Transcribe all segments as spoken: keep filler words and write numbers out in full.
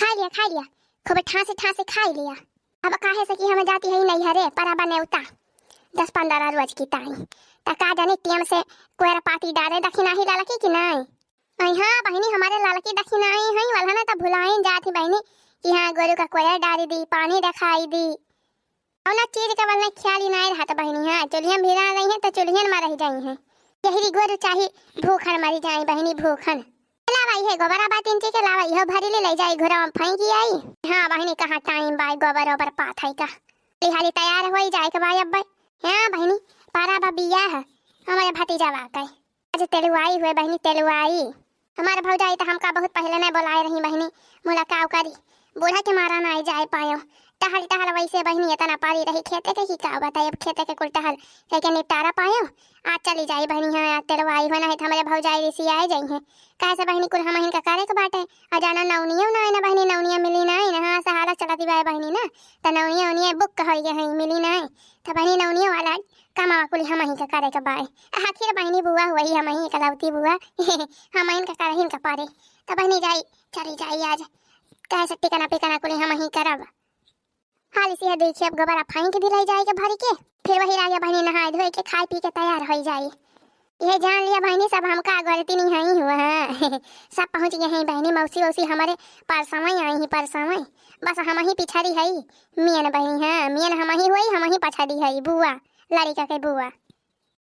खाइ लिया, खाइ लिया, खूब ठाँसे ठाँसे खाइ लिया। अब काहे से कि हम जाती है नैहरे, परब नेवता, दस पन्द्रह रोज की ताई। त का जानी टेम से कोयर पाती डारे दखिनाही ललकी कि नाई? अइ हाँ बहिनी, हमरे ललकी दखिनाही हैं, वल्हा ना त भुलाइन जात ही बहिनी कि हाँ गोरू का कोयर डारी दी, पानी देखाई दी। कौनो चीज के बल नहीं ख्याली नाई रहत बहिनी, हाँ चुल्हियन भिरा रही हैं त चुल्हियन में रह जाई हैं। यही गोरू चाही भूखन मरी जाई बहिनी, भूखन। लावा इहे गोबरा बा तीन के लावा, इहो भरी ले, ले जाई घुरवा में फेंकी आई। हाँ बहिनी, कहाँ टाइम बा गोबर ओबर पाथई का, हाली हाली तैयार होई जाए के बा अब। हाँ बहिनी, परब बियाह हमरे भतीजा बा के, आज तेलुआई हुए बहिनी, तेलुआई। हमार भौजाई त हमका बहुत पहिले नहीं बोलाए रही बहिनी, मुलाकात करी, बूढ़ा के मारा नाई जाए पायो। टहल टहल वैसे बहिनी इतना पारी रही खेते के कि का बताई, अब खेते के कुल टहल कह के निपटारा पायो। आज चली जाई बहिनी, हाँ आज तेलवाई हो, नहीं त हमरे भौजाई रिसियाए जाई हैं। काहे से बहिनी कुल हमहिन का करे के बाटे। आ जाना नौनियो ना आए ना बहिनी, नौनिया मिली ना आए ना, हाँ सहारा चलती बाए बहिनी ना, त नौनिया उनिया बुक होई गए हैं, मिली ना आए। त बहिनी नौनियो वाला कमावा कुल हमही का करे के बाए। आखिर बहिनी बुआ हुई हमही इकलौती बुआ, हमहिन का करहिन का परे। त बहिनी जाई, चली जाई आज, काहे से टिकना पिकना कुल हमही करब। हाली से दुई खेप गोबरा फेंक दिलाई जाए के भर के, फिर वही लागे बहिनी नहाए धोए के खाए पी के तैयार होई जाई। यह जान लिया बहिनी, सब हमका गलती नहीं है हुआ है। सब पहुँच गए हैं बहिनी, मौसी वौसी हमारे परसवई आई ही परसवई, बस हम ही पिछड़ी है। मेन बहिनी, हाँ मेन हम ही हुई, हम ही पछड़ी है बुआ, लड़िका के बुआ।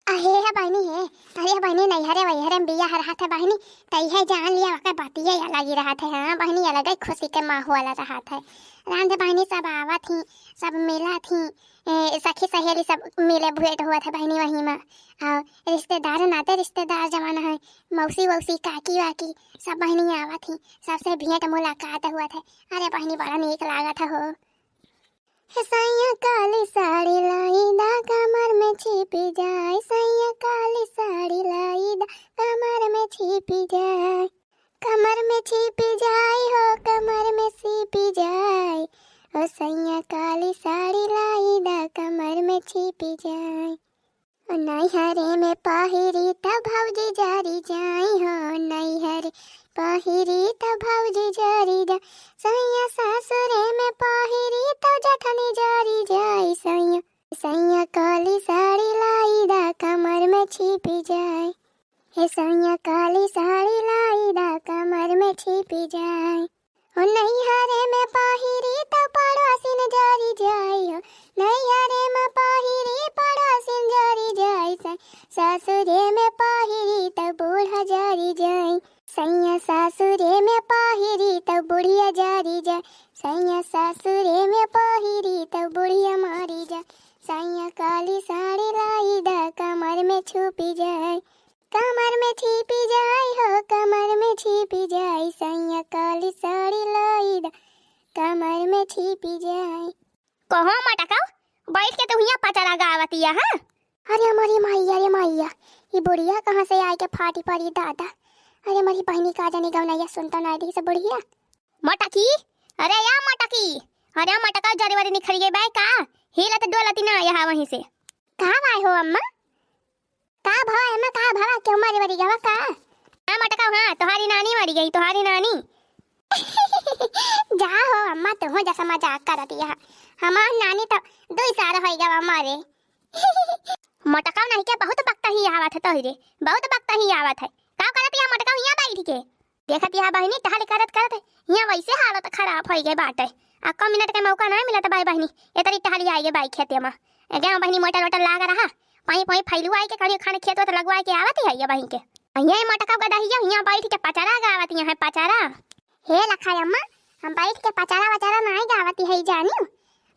अहे हे बहिनी हे, अरे बहिनी नैहरे वैहरे में बियाह रहत है बहिनी, त इहे जान लिया ओकर बतिये अलग ही रहत है। हाँ बहिनी, अलग ही खुशी के माहौल रहत है। रांध बहिनी सब आवत ही, सब मिलत ही, ए, सखी सहेली सब मिले भेंट होत है बहिनी वही में। और रिश्तेदार नाते रिश्तेदार जवन है, मौसी वौसी काकी वाकी सब बहिनी आवत ही, सबसे भेंट मुलाकात होत है। अरे बहिनी बड़ा नीक लागत है हो। हे सैया काली साड़ी लाई दा कमर में छिपी जाए, सैया काली साड़ी लाई दा कमर में छिपी जाए, कमर में छिपी जाए हो, कमर में छिपी जाए। ओ सैया काली साड़ी लाई दा कमर में छिपी जाए। ओ नैहरे में पहिरी त भौजी जरी जाई हो, नैहरे पहिरी त भौजी जरी जाई, सैया सासुरे में पहिरी त जठनी जरी जाई, सैया, सैया काली साड़ी लाई दा कमर में छिपी जाए, हे सैया काली साड़ी लाई दा कमर में छिपी जाए। ओ नैहरे में पहिरी त पड़ोसिन जरी जाई हो, नैहरे में पहिरी पड़ोसिन जरी जाई, सै-, सासुरे में पहिरी त बूढ़ा जरी जाई, सैया सासुरे में पहिरी त बुढ़िया जरी जाई, सैया सासुरे में पहिरी त बुढ़िया मरी जाई, सैया काली साड़ी लाई दा कमर में छुपी जाए। कमर में छिपी जाई हो, कमर में छिपी जाई, सैया काली साड़ी लाई दा, कमर में छिपी जाई। कहो मटकाऊ, बैठ के तू हियां पचरा गावतिया, हाँ? अरे हमारी माइया रे माइया, ये बुढ़िया कहाँ से आए के फाटी पड़ी दादा। अरे हमारी बहिनी का जाने गवनैया सुनता ना दी से बुढ़िया। मटकी, अरे या मटकी, अरे मटकाऊ जरी वरी निखरी गई बाय का? हिलत डोलती ना यहाँ वहीं से। का बाय हो अम्मा? का भवा एमा का भवा, क्यों मारे वरी गवा का? हाँ मटकाऊ, हाँ तोहारी नानी मरी गई, तोहारी नानी। जा हो अम्मा, तू हो जैसा मजाक करत यह। हमार नानी तो दुई साल होई गवा मरे। मटकाऊ नहीं के बहुत बकता ही आवत है तोहरे, बहुत बकता ही आवत है। का करत यह मटकाऊ हियां बैठ के? देखत यह बहिनी टहल करत करत हियां वैसे हालत खराब होई गए बाटे। आ कम मिनट के मौका नहीं मिलत बाई बहिनी, एतरी टहली आई गए बाई खेते में। ए गाँव बहिनी मोटर वोटर लाग रहा, पाई पाई फैलू आई के कहीं खाने खेत वेत लगवाए के आवत ही है ये बहिन के। आ ये मटकाऊ गदहिया हियां बैठ के पचारा गावत यहाँ है पचारा। हे लखाई अम्मा, हम बैठ के पचारा वचारा नहीं गावत ही है जानियो।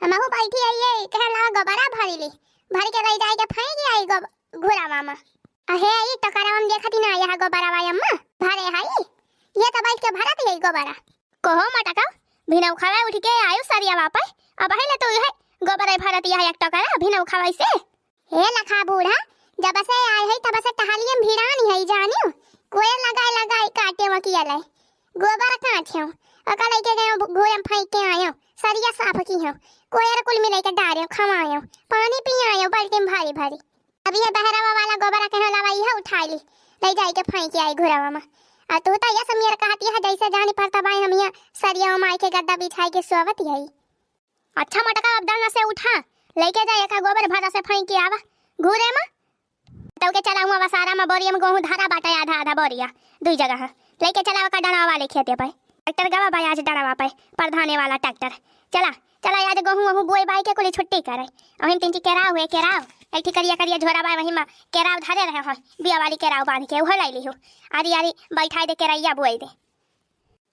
हमहू बैठी है ये कहे ला गोबरा भरी ली, भर के ले जाए के फेंक आई गो घुरावा में। अहे, ई टोकरवा में देखती ना, यह गोबरवा अम्मा भरे हई, ये तो बैठ के भरत हई गोबरा। कहो मटका, भिनौखवा उठ के आयो सरिया वापस, अब है ले तो यह गोबरे भरत यह एक टोकरा भिनौखवा से। हे लखा बूढ़ा, जब से आए है तब से टहलियम भिड़ानी है जानियो, कोयल लगाए लगाए काटे वकिया ले। गोबर काट्यो, ओका लइके गयो, घूरम फेंक के आयो, सरिया साफ कियो, कोयर कुल मिले के डार्यो, खवायो, पानी पियायो, बाल्टी में भरी भरी। अब ये बहरावा वाला गोबरा कहे लावा, इहे उठाई ली, ले जाई के फेंक आई घुरावा में। आ तू त ये समियर कहती है जैसे जानी परता बाई हम यहाँ सरिया माई के गद्दा बिछाई के सोवत यही। अच्छा मोटका, अब दंगा से उठा, लेके जा एका गोबर भरा से फेंक के आवा घूरे में। तब के चला हुआ वसारा में बोरिया में गोहूँ धरा बाटे आधा आधा बोरिया, दुई जगह लेके चला ओका डरावा वाले खेते पे। ट्रैक्टर गवा बा आज डरावा पे, प्रधाने वाला ट्रैक्टर। चला, चला आज गोहूँ वहूँ बोए बाई के कुली छुट्टी करे। वहीं तीन ठी केराव हुए, केराव, एक ठी करिया करिया झोरा बाय वहीं में केराव धरे रहे हो, बिया वाली केराव बांध के उहो लाई ली हो। आरी आरी बैठाई दे केरैया बोए दे।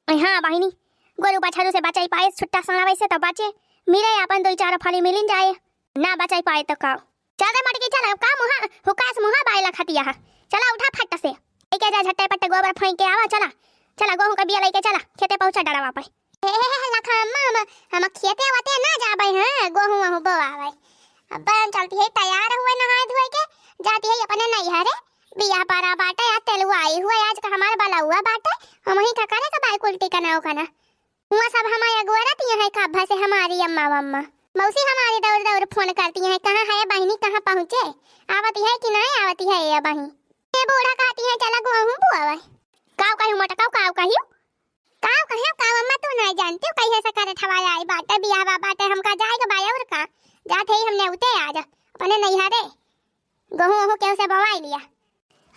अरे हाँ बहिनी, गोरू बछरू से बचाई पाए, छुट्टा साना वैसे तो बचे, मिले अपन दो चार फली मिलिन जाए, ना बचाई पाए तो का। चल रे मटकी चल, का मुहा, हुकास मुहा बाय लखतिया है। चला उठा फट से, लेके जा झट्टे पट्टे गोबर फेंक के आवा, चला, चला गोहूँ का बिया लेके चला, खेते पहुँचा डरावा पे। हे, हे, हे, लखा अम्मा, हम, हम खेते वते ना जाबे हैं, गोहूँ वहूँ बोआबे। अब हम चलती है तैयार हुए नहाए धोए के, जाती है अपने नैहरे, बियाह परा बाटे, आज तेलुआई हुए, आज का हमार बलौआ बाटे, हम ही का करे का बाई कुल टिकना उकना। हुआ सब हमारे अगुआ रहती हैं कब्बा से हमारी अम्मा वम्मा। मौसी हमारी दौड़ दौड़ फोन करती हैं, "कहाँ है बहिनी, कहाँ पहुँचे? आवती है कि नहीं आवती है ये बहिनी?" ये बूढ़ा कहती हैं, "चला गोहूँ बुआवे।" काव कहियो मटकाओ, काव कहियो? काव कहे, काव अम्मा तू नहीं जानती हो, कहिए से करे ठवाया आई बाटे, बियाह बाटे, हमका जाए के बाय और का? जाते ही हमने उते आज अपने नैहरे। गोहूँ ओहूँ केहू से बोवाई लिया।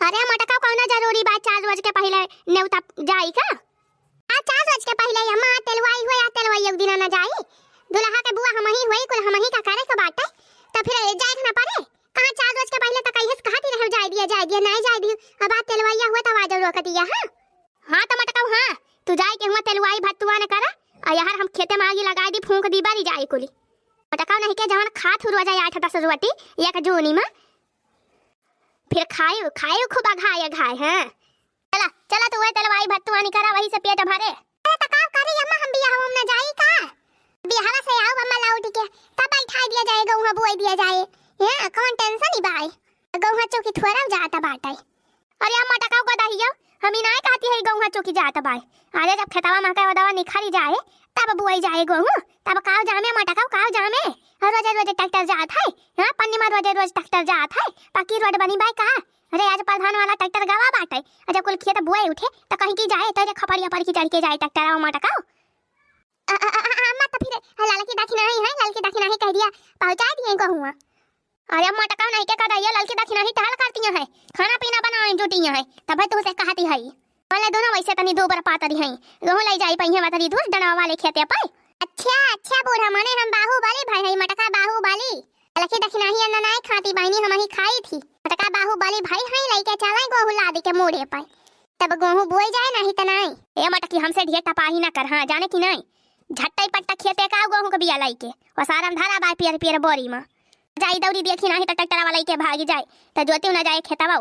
अरे मटका, कौनो जरूरी बा चार रोज के पहिले नेवता जाई का? आ चार रोज के पहिले अम्मा तेलवाई हुए, आ तेलवाई एक दिना ना जाई। दुल्हा के बुआ हमही हुई, कुल हमही का करे के बाटे, त फिर जाए के ना पड़े। कहाँ चार रोज के पहिले त कहिए से कहती रहे, "जाए दिया, जाए दिया," नहीं जाए दियो। अब आ तेलवाइया हुए त आवाज रोक दिया, हाँ? हाँ त मटका, हाँ, तू जाए के हुआ तेलवाई भत्तुआ ने करा, आ यार हम खेते में आगी लगाई दी, फूंक दी, बरी जाए कुली। मटका नहीं के जवन खात हु रोजा आठ दस रोटी एक जूनी में, फिर खायु, खायु खूब अघाय अघाय, हाँ। चला, चला तू वही तेलवाई भत्तुआनी करा, वही से पेट भरे। अरे त का करी अम्मा, हम बियाह हम ना जाई का? बियाहवा से आऊ अम्मा लौट के, तब बैठाई दिया जाए, गहुआ बुआई दिया जाए। हैं, कौन टेंशन ही बाय? गहुआ चौकी थोड़ा जाता बाटे। अरे अम्मा टकाऊ का दहियो, हम ही नाय कहती है गहुआ चौकी जात बाय। अरे जब खेतवा में के ओदवा निखरी जाए, तब बुआई जाए गहूँ, तब काव जामे अम्मा टकाऊ, काव जामे। रोजे रोजे ट्रैक्टर जात है, हाँ, पन्नी में रोजे रोज ट्रैक्टर जात है, पक्की रोड बनी बाय का? अरे आज प्रधान वाला ट्रैक्टर गवा बाटे, आ जब कुल खेत बुआई उठे, त कहीं की जाए, तेरे खपड़िया पर की चढ़ के जाए ट्रैक्टर, अम्मा टकाऊ। अ, अ, अ, अ, अम्मा, त फिर ललकी दखिनाही है, ललकी दखिनाही कह दिया, पहुँचा दिए गहुआ। अरे मटका नहीं के कदाइया, ललकी दखिनाही टहल करती है, खाना पीना बनाए जुटी है, तब तुमसे कहती है। बोले दोनों वैसे तनी दो बार पातरी हैं, गहूँ ले जाई पइहे वतरी दूर डंडवा वाले खेते पर। अच्छा, अच्छा बूढ़ा, माने हम बाहुबली भाई है, मटका बाहुबली। ललकी दखिनाही अन्ना नाय खाती बहिनी, हम ही खाई थी। मटका बाहुबली भाई है, लेके चला गहूँ लाद के मूड़े पर। तब गहूँ बोई जाए, नाही त नाही। ए मटकी, हमसे ढेर टपाही ना कर, हाँ, जाने की नाही। झट्टई पट्टा खेते का गहूँ के बिया लइके, ओसारम धरा बाय पियर पियर बोरी में। जाई दौरी देखी, नाही त ट्रैक्टर वाला लइके भागी जाए, त जोतियो ना जाए खेतवा।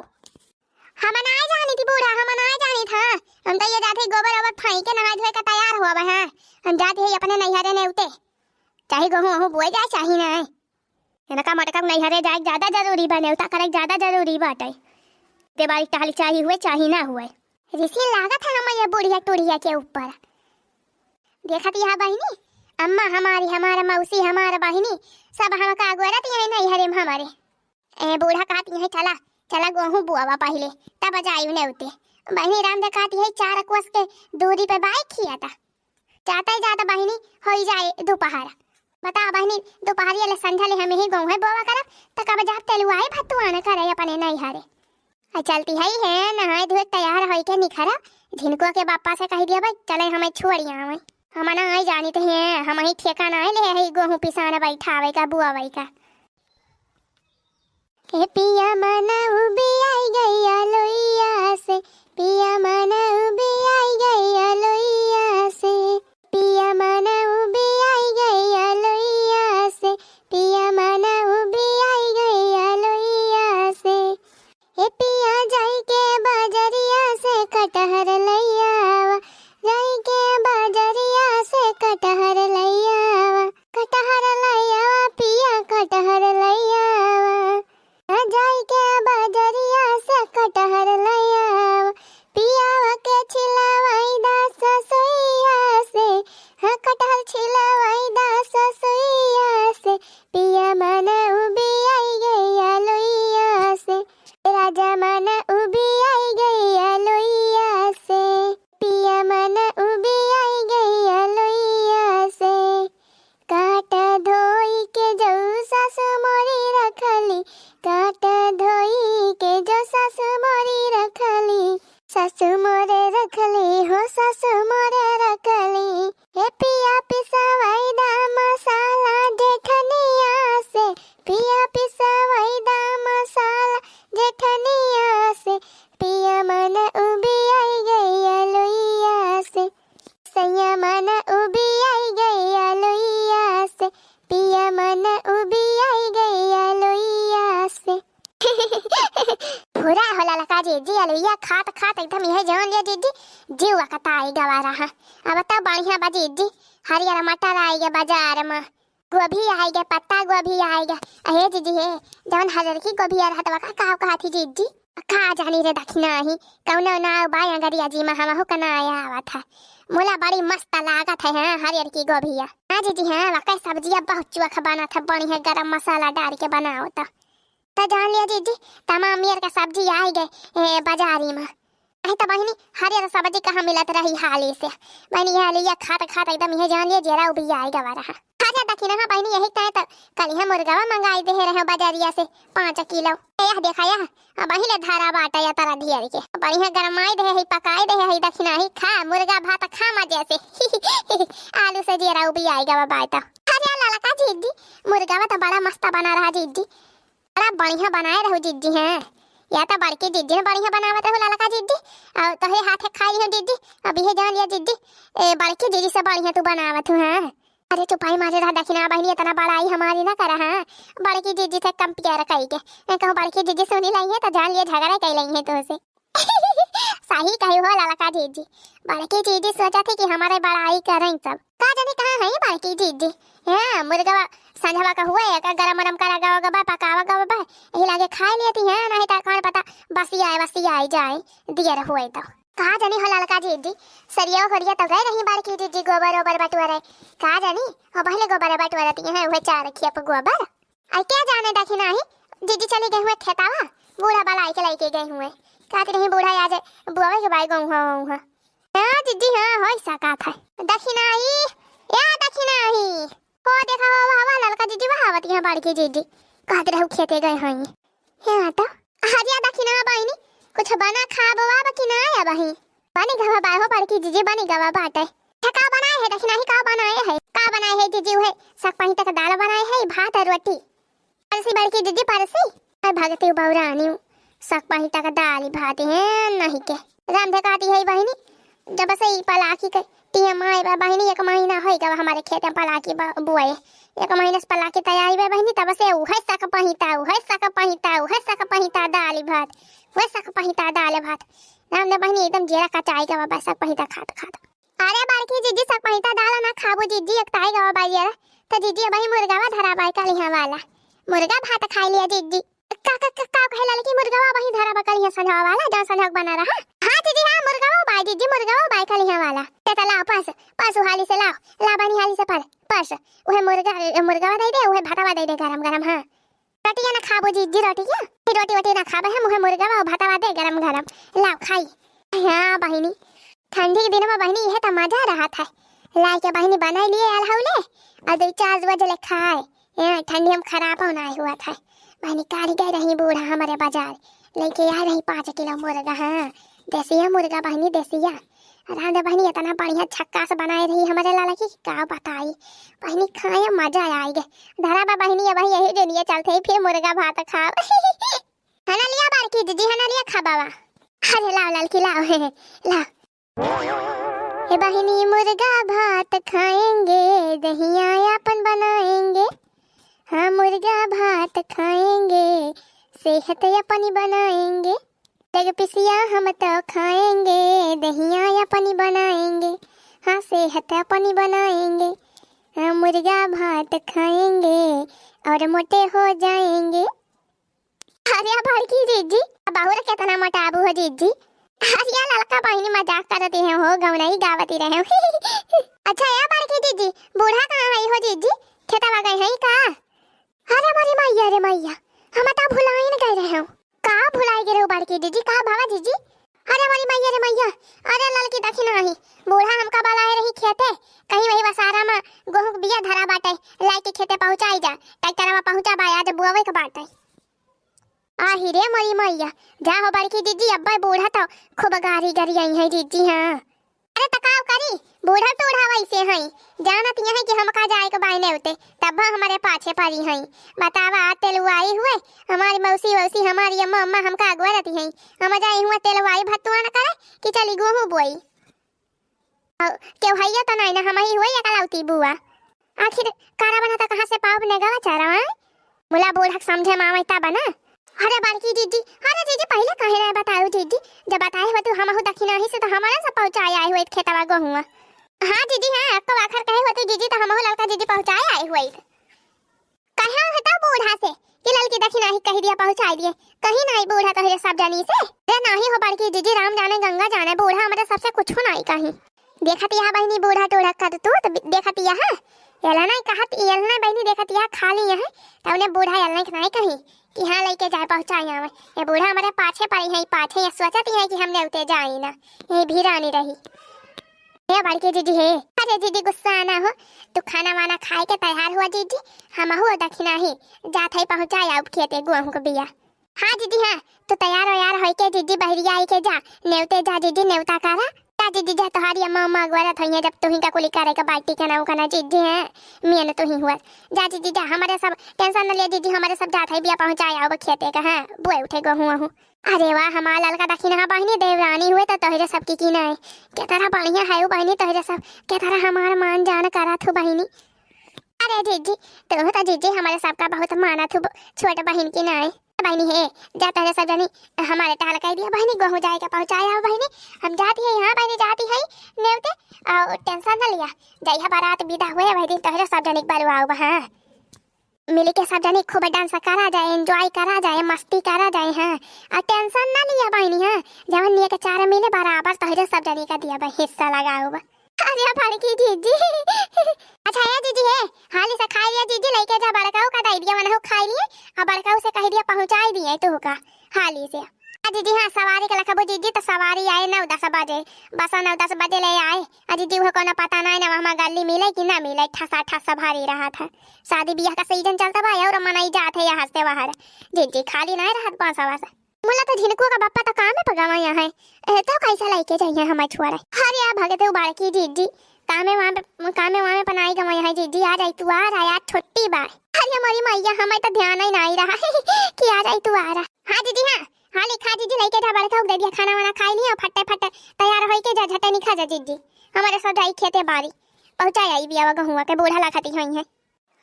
हम ना जानी थी बूढ़ा, हम ना जानी था। हम तो ये जाते ही गोबर ओबर फेंक के नहाए धोए का तैयार हो अब, हाँ। हम जाते ही अपने नैहरे ने उते। चाहे गहूँ वहूँ बोए जाए, चाहे ना। इनका मटका नैहरे जाए ज्यादा जरूरी बा, नेवता करे ज्यादा जरूरी बाटे। ते बारी टहली चाही हुए, चाही ना हुए। रिसी लागत है हम ये बुढ़िया टुढ़िया के ऊपर। देखत यहाँ बहिनी, अम्मा हमारी, हमारा मौसी, हमारा बहिनी, सब हमका गोरत यही नैहरे में हमारे। ए बूढ़ा कहती है, "चला, चला गहूँ बुआवा पहिले, तब जाई नेवते।" बहिनी राम दे कहती है, "चार कोस के दूरी पे बाइक खिया था।" जाता ही जाता बहिनी होई जाए दोपहर। बता बहिनी, दोपहरिया ले संझा ले हम ही गहूँ बोवा करब, त कब जाब तेलुआए भत्तुआन करे अपने नैहरे। आ चलती है, है नहाए धोए तैयार होई के निखरा, झिनको के बापा से कह दिया भाई, चले हमें छोड़ी आवे। हम ना आई जानी थे, हम ही ठेका ना ले है गहूँ पिसान बैठावे का बुआवे का। ए पिया मन उबियाई गइया लोइया से, पिया मन उबियाई गइया लोइया से, पिया मन उबियाई गइया लोइया से, पिया मन उबियाई गइया लोइया से। ए पिया जाई के बजरिया से कटहर लइयावा, जाई के बजरिया से कटहर लइयावा, कटहर लइयावा पिया कटहर लइयावा। आ जाई के बजरिया से कटहर लइयावा, पियावा के छिलवाई दा ससुइया से, हाँ कटहर छिलवाई दा ससुइया से, पिया मन उबियाई गइया लोइया से, राजा मन उबियाई गइया लोइया से। गवा रहा। अब तो बढ़िया बा जिज्जी, हरियर मटर आइगे बाजार मा, गोभी आइगे, पत्ता गोभी आइगे। अहे जिज्जी हे, जवन हरियर की गोभी रहत बा का, का कहत ही जिज्जी? का जानी रे दखिना ही, कौनो नाव बा अंग्रेजी मा, हमहू का नाय आवत है। मुला बड़ी मस्त लागत है, हाँ, हरियर की गोभिया। हाँ जिज्जी, हाँ, वाकई सब्जिया बहुत चोख बनत है, बढ़िया गरम मसाला डाल के बनाओ तो। त जान लिया जिज्जी, तमाम मेर का सब्जी आइगे, ए, बाजारी मा। अहे त बहिनी, हरियर सब्जी कहाँ मिलत रही हाली से? बहिनी, हाली या खात खात एकदम इहे जान लिया, जेरा उबिया आइगे वा रहा। अच्छा दखिना, हाँ बहिनी, यही तय त कलिहा मुर्गवा मंगाई देहे रहे बाजारिया से पाँच किलो। ए, यह देखा, यह अब पहिले धरा बाटा या तरा ढेर के। बढ़िया गरमाई देहे है, पकाई देहे है, दखिना ही खा, मुर्गा भात खा मजे से। आलू से जेरा उबिया आइगे वा बाय त। अरे ललका जिज्जी, मुर्गवा त बड़ा मस्त बना रहा जिज्जी। बड़ा बढ़िया बनाए रहू जिज्जी, हैं? या त बड़की जिज्जी ने बढ़िया बनावत रहू ललका जिज्जी। और तोहरे हाथे खाई हो जिज्जी। अब इहे जान लिया जिज्जी, ए, बड़की जिज्जी से बढ़िया तू बनावत हूँ, हैं? अरे चुपाई मारे रहा दखिना बहिनी, इतना बड़ाई हमारी ना करा, हाँ? बड़की जिज्जी से compare कई के। ए, कहूँ बड़की जिज्जी सुनी लई है त जान लिया झगड़ा कई लई है तोहसे। सही कही हो ललका जिज्जी, बड़की जिज्जी सोचत ही कि हमरे बड़ाई करें सब। का जानी कहाँ है बड़की जिज्जी? हाँ, मुर्गवा संझवा का हुए, एका गरम वरम करा गवा गवा, पकावा गवा बा, यही लागे खाए लेती हैं, नहीं त कौन पता बसिया, बसिया आई जाए, दियर हुए तो। का जानी हो ललका जिज्जी, सरिया होरिया तो गए रही बड़की जिज्जी गोबर ओबर बटुअरे। का जानी, हो पहिले गोबर बटुअरती हैं, उहे चार खेप गोबर। आई क्या जाने दखिना ही, जिज्जी चली गई हुए खेतावा, बूढ़ा बलाई के लइके गई हुए। कहती रही बूढ़ा आज बुआवे के बाई गऊँ हो, हो। हाँ जिज्जी, हाँ, होई सकत है। दखिना ही, या दखिना ही। हो देखा हो, वाह, वाह, ललका जिज्जी, वाह, आवत यहाँ बड़की जिज्जी। कहती रहू खेते गए हई। हाँ तो। हरिया दखिना बहिनी, कुछ बना खाबो अब कि ना अब ही? बनी गवा बाय हो बड़की जिज्जी, बनी गवा बाटे। अच्छा, का बनाए है दखिना ही, का बनाए है? का बनाए है जिज्जी? उहे साग पहिता का दाल बनाए है, भात और रोटी। परसी बड़की जिज्जी, परसी। अरे भगती बौरानी, साग पहिता का दाल भात है नहीं के। रामधे कहती है बहिनी, जब से ई पलाकी के टीएम आए बा बहिनी, एक महीना होई गवा हमारे खेत में पलाकी बा-, बुआए। एक महीना से पलाकी तैयारी बा बहिनी, तब से उहे साग पहिता, उहे साग पहिता, उहे साग पहिता, दाल भात, उहे साग पहिता, दाल भात। रामधे बहिनी एकदम जेरा कचाई गवा बा साग पहिता खात खात। अरे बड़की जिज्जी, साग पहिता दाल ना खाबू जिज्जी, एकताई गवा बा जेरा। त जिज्जी, अबही मुर्गावा धरा बाय कलिहा वाला, मुर्गा भात खाई लिया जिज्जी। का, का, का, का कहे ललकी, मुर्गावा अबही धरा बा कलिहा संझवा वाला, जौन संझवा के बना रहा? हाँ जिज्जी, हाँ, मुर्गावा बाय जिज्जी, मुर्गावा बाय कलिहा वाला। ते त लाओ परस, परस हाली से लाओ, ला बहिनी हाली से परस, परस। उहे मुर्गा, मुर्गावा दे दे, उहे भातवा दे दे गरम गरम, हाँ। रोटिया ना खाबो जिज्जी, रोटिया? ई रोटी वोटी ना खाबे हम, उहे मुर्गावा और भातवा दे गरम गरम। लाओ खाई। हाँ बहिनी, ठंडी के दिन में बहिनी इहे त मजा रहत है। लाई के बहिनी बनाई लिए अलहौले और दो चार रोज ले खाए। ए, ठंडी में खराब होना हुआ था। बहिनी काली गई रही बूढ़ा हमारे बाजार, लेके आए रही पाँच किलो मुर्गा। हाँ, देसिया मुर्गा बहिनी, देसिया। रांधे बहिनी इतना बढ़िया झक्कास बनाए रही हमारे लाला की, का बताई। बहिनी खाए मजा आइगे। धरा बा बहिनी, अब यही दुनिया चलते ही फिर मुर्गा भात खाब। हना लिया बड़की जिज्जी, हना लिया खा बाबा। अरे लाओ ललकी लाओ, लाओ। ए बहिनी मुर्गा भात खाएंगे, दहिया अपन बनाएंगे। हाँ मुर्गा भात खाएंगे, सेहत अपनी बनाएंगे। लेग पिसिया हम तो खाएंगे, दहिया अपनी बनाएंगे, हाँ सेहत अपनी बनाएंगे। हाँ मुर्गा भात खाएंगे और मोटे हो जाएंगे। अरे बड़की जिज्जी, अब और कितना मोटाबू हो जिज्जी। अरे ललका बहिनी मजाक करती है हो, गौनई गावती रहे हो। अच्छा या बड़की जिज्जी, बूढ़ा कहाँ है हो जिज्जी? खेतवा गए हैं का? अरे मोरी मैया रे मैया, हम तो भुलाइन गए रहे हो। का भुलाई गए रहो बड़की जिज्जी, का भवा जिज्जी? अरे मोरी मैया रे मैया, अरे ललकी दखिना ही, बूढ़ा हमका बलाए रही खेते, कहीं वही वसारा में गोहूं के बिया धरा बाटे, लाइके खेते पहुंचाई जा, ट्रैक्टरवा पहुंचा बा, आज बुआवे के बाटे। आही रे मोरी मैया, जा हो बड़की जिज्जी, अब्बे बूढ़ा तो खूब गारी गरियाई है जिज्जी, हाँ। अरे त का करी, बूढ़ा टूढ़ा वैसे हई, जानत यही कि हमका जाए के बाय नेवते, तब हमरे पाछे पड़ी हई। बतावा, तेलुआई हुए, हमारी मौसी वौसी, हमारी अम्मा अम्मा हमका अगुआ रहती हई, हम जाई हुआ तेलुआई भत्तुआ न करे कि चली गोहूं बोई। अउ केहू हइया त नाई ना, हम ही हुए एकलौती बुआ। आखिर कारा बना त कहाँ से पाओ अपने गवा चारा, आय? मुला बूढ़ा के समझे में आवै ता बना। अरे बड़की जीजी, अरे जीजी, पहिले काहे नाहीं बतायो जीजी? जब बताए होतू हमहू दखिनाही से तो हमरे सब पहुँचाए आए होइत खेतवा गोहुआ। हाँ जीजी, हाँ, अक्को आखर कहे होतू जीजी तो हमहू ललका जीजी पहुँचाए आए होइत। कहे होता बूढ़ा से कि ललकी दखिनाही कहि दिया पहुँचाए दिए, कहीं नाहीं बूढ़ा तोहरे सब जनी से। अरे नाहीं हो बड़की जीजी, राम जाने गंगा जाने, बूढ़ा हमरे सबसे कुछ नाहीं कहीं। देखत यह बहिनी बूढ़ा टूढ़ा कर तू तो देखत यह, एला नाहीं कहत, एला नाहीं बहिनी देखत यह खाली यह, तब उन्हें बूढ़ा एला नाहीं कहीं कि हाँ लइके जाए पहुँचाए आवे। ये बूढ़ा हमरे पाछे पड़ी है, पाछे ये सोचत ही है कि हमने उते जाई ना, ये भी रानी रही। हे बड़की जीजी हे, अरे जीजी गुस्सा ना हो, तू खाना वाना खाए के तैयार हुआ जीजी, हमहू दखिनाही जात है पहुँचाए आउब खेते गोहूँ के बिया। हाँ जीजी हाँ, तू तैयार वैयार होइके जीजी बहरिया आई के जा, नेवते जा जीजी, नेवता करा। जा जीजी जा, तोहारी अम्मा उम्मा अगोरत होइहैं, जब तुही का कुली करे के बाटी के ना उका ना जीजी हैं, मेन तुही हुआ। जा जीजी जा, हमरे सब tension न लिया जीजी, हमरे सब जात है बिया पहुँचाए आउब खेते का, हाँ, बोए उठे गोहूँ अहूँ। अरे वाह, हमार ललका दखिनहा बहिनी देवरानी हुए तो तोहरे सब की की नाय। के तरह बढ़िया है उ बहिनी तोहरे सब, के तरह हमार मान जान करत हु बहिनी। अरे जीजी, तू तो जीजी हमरे सबका बहुत मानत हु, छोट बहिन की नाय। बहिनी हे, जा तोहरे सब जनी हमरे टहल कह दिया बहिनी, गोहूँ जाए के पहुँचाए आओ बहिनी। हम जाती है यहाँ बहिनी, जाती है नेवते, और tension न लिया। जइहा बारात विदा हुए वही दिन तोहरे सब जनी के बरुआउब, हाँ। मिली के सब जनी खूब dance करा जाए, enjoy करा जाए, मस्ती करा जाए, हाँ। और tension ना लिया बहिनी, हाँ। जवन निये के चार मिले बराबर तोहरे सब जनी का दिया बा, हिस्सा लगाउब। अरे बड़की जीजी। अच्छा ए जीजी हे, हाली से खाई लिया जीजी, लइके जा बड़काऊ का दई दिया, वनहु खाई लिए, और बड़काऊ से कह दिया पहुँचाई दिए तू का, हाली से। आ जीजी हाँ, सवारी के लखबू जीजी तो सवारी आए नौ दस बजे, बस नौ दस बजे ले आए। आ जीजी उहे कोनो पता नाय ना, हमार गल्ली मिले कि ना मिले, ठसा ठस भारी रहत है। शादी बियाह का season चलता बा और मनई जात है यहाँ से वहाँ। जीजी खाली नाय रहत बस बस। मुला तो झिनकू का बप्पा तो कामे पर गवा यहाँ है। ए, तो कैसे लइके जाइए हमार छुआरा? अरे आ भगते उ बड़की जीजी, कामे वहाँ पे, कामे वहाँ पे पनाई गवा यहाँ जीजी, आ जाई तू आ रहा यार, छुट्टी बा। अरे मोरी मैया, हमें तो ध्यान ही नाय रहा कि आ जाई तू आ रहा। हाँ जीजी हाँ, हाँ लिखा जीजी, लइके जा बड़का उग दे दिया, खाना वाना खाई लिया, फट्टे फट्टे तैयार होई के जा, झटे निखा जा जीजी। हमारे सब जाई खेते बारी, पहुँचा आई बियावा गहुआ के, बूढ़ा लखती होई है।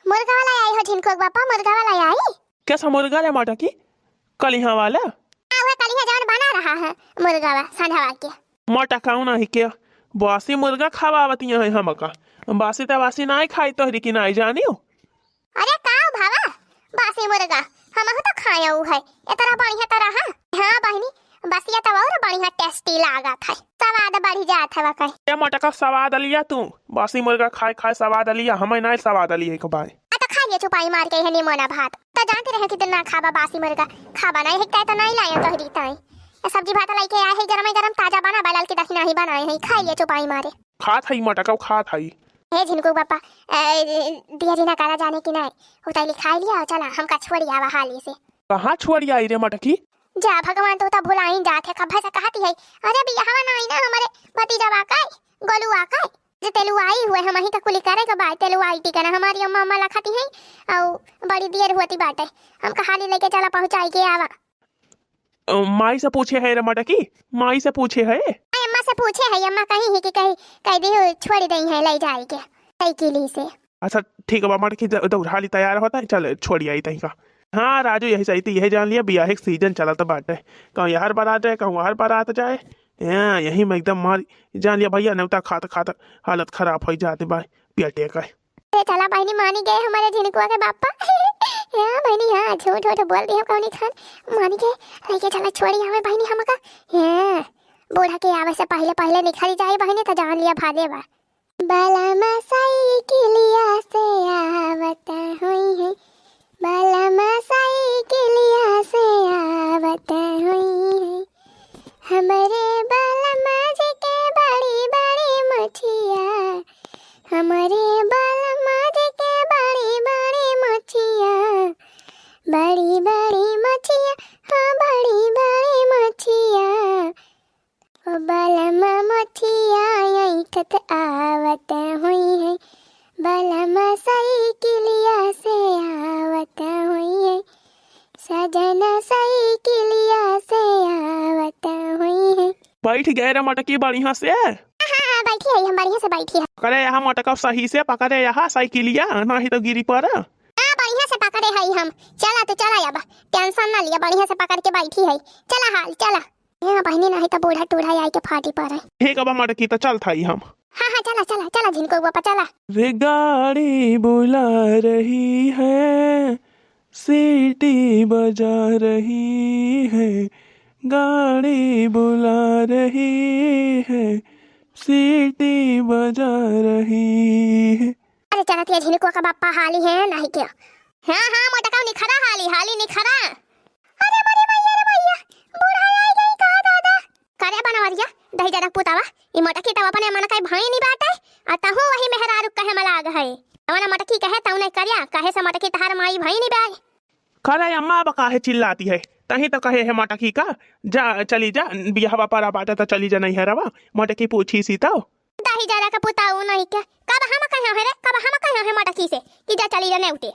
मुर्गा वाला आई हो झिनकुक बापा, मुर्गा वाला आई। कैसा मुर्गा ले माटा की? कलिहा वाला? हाँ, वह कलिहा जौन बना रहा है मुर्गा वा, संझवा के। माटा काऊ नाही के? बासी मुर्गा खवावत यहाँ है हमका। बासी त बासी नाय खाई तोहरी की नाय जानियो। अरे काऊ भावा, बासी मुर्गा हमहू तो खाया उ है, इतना बढ़िया तो रहा। हाँ बहिनी, बसिया तो और बढ़िया tasty लागत है, स्वाद बढ़ी जात है वकै। ए मटका स्वाद लिया तू, बासी मुर्गा खाए खाए स्वाद लिया, हमें नाय स्वाद लिया एक बार। आ तो खा लिया चुपाई मार के यह निमोना भात, तो जानते रहे कि दिन ना खाबा बासी मुर्गा, खाबा नाय हिकता है तो नाय लाया तोहरी ताई। ए सब्जी भात लाई के आए है गरम गरम ताजा बना बा, ललकी दखिनहा बनाए है, खा लिया चुपाई मारे। खात हई मटका, खात हई। हे झिनकू बापा, ए, दिया जी ना करा जाने की नाय, उताई लिखाई लिया, चला हमका छोड़ी आवा हाली से। कहाँ छोड़ी आई रे मटकी? जा भगवान, तू तो भुलाइन जात है, कब्बे से कहती है। अरे बियाहवा नाई ना हमरे भतीजवा का, गोलुआ का, जे तेलुआई हुए, हमही का कुली करे के बा, तेलुआई टिकना हमारी अम्मा, अम्मा लखती है, औ बड़ी देर होती बाटे, हमका हाली लइके चला पहुँचाई के आवा। अ, माई से पूछे है रे मटकी, माई से पूछे है। अम्मा से पूछे है, अम्मा कही है कि कही, कह दी हो, छोड़ दई है ले जाई के साइकिल ही से। अच्छा ठीक बा मटकी, द-, दौड़ाली तैयार होता है, चल छोड़ आई तही का। हाँ राजू, यही सही थी, यही जान लिया बियाहे के season चलत बाटे, कहूँ यहर बारात जाए, कहूँ वहर बारात जाए। हाँ, यही में एकदम मार जान लिया भैया, नेवता खात खात हालत खराब हो जाते बा पेटे का। ए चला बहिनी, मानी गए हमारे झिनकुआ के बापा। हाँ बहिनी, हाँ, झूठ वूठ बोल दी हम कौनी खान, मानी गए, लेके चला छोड़ी हमें बहिनी हमका। हाँ, बूढ़ा के आवे से पहले पहले निखरी जाए बहिनी, तो जान लिया भाले बा। बलमा साइकिलिया से आवत होई है, बलमा साइकिलिया से आवत होई है। हमरे बलमा जी के बड़ी बड़ी मोछिया, हमरे बलमा जी के बड़ी बड़ी मोछिया, बड़ी बड़ी मोछिया, हाँ बड़ी बड़ी मोछिया। ओ बलमा मोछिया ऐठत आवत होई है, बलमा साइकिलिया से आवत होई है, सजना साइकिलिया से आवत होई है। बैठ गए रे मटकी बढ़िया से। हाँ, हाँ, बैठी है, हम बढ़िया से बैठी है। पकड़े यहाँ मटका सही से, पकड़े यहाँ साइकिलिया, नहीं तो गिरी पड़ा। हाँ, बढ़िया से पकड़े। हई हम। चला तो चला अब, tension ना लिया, बढ़िया से पकड़ के बैठी है। चला हाल चला। ए बहिनी, नहीं तो बूढ़ा टूढ़ा आई के फाटी पड़े। ठीक बा मोटकी, तो चलत हई हम। हाँ हाँ, चला चला चला, झिनकू बापा चला। रे गाड़ी बुला रही है, सीटी बजा रही है, गाड़ी बुला रही है, सीटी बजा रही है। अरे चलत ये झिनकुआ का बापा हाली है नहीं क्या? हाँ हाँ मोटका निखरा हाली, हाली निखरा। अरे मरे भैया रे भैया, बूढ़ा आई गई का दादा? करे बनवरिया, दही जरा पुतावा, ई मोटकी तब अपने मन का भई नहीं बाटे, आ तहू वही मेहरारू कहे मलाग है। अवना मोटकी कहे तऊ नहीं करिया, कहे से मोटकी तहार माई भई नहीं बाई। करे अम्मा, अब काहे चिल्लाती है? तही तो कहे है मोटकी का, जा चली जा, बियाहवा परा बाटे तो चली जा नैहरवा। मोटकी पूछी सी तो। दही जरा का पुताऊ नहीं के, कब हम कहे है रे, कब हम कहे है मोटकी से कि जा चली जा नेउटे?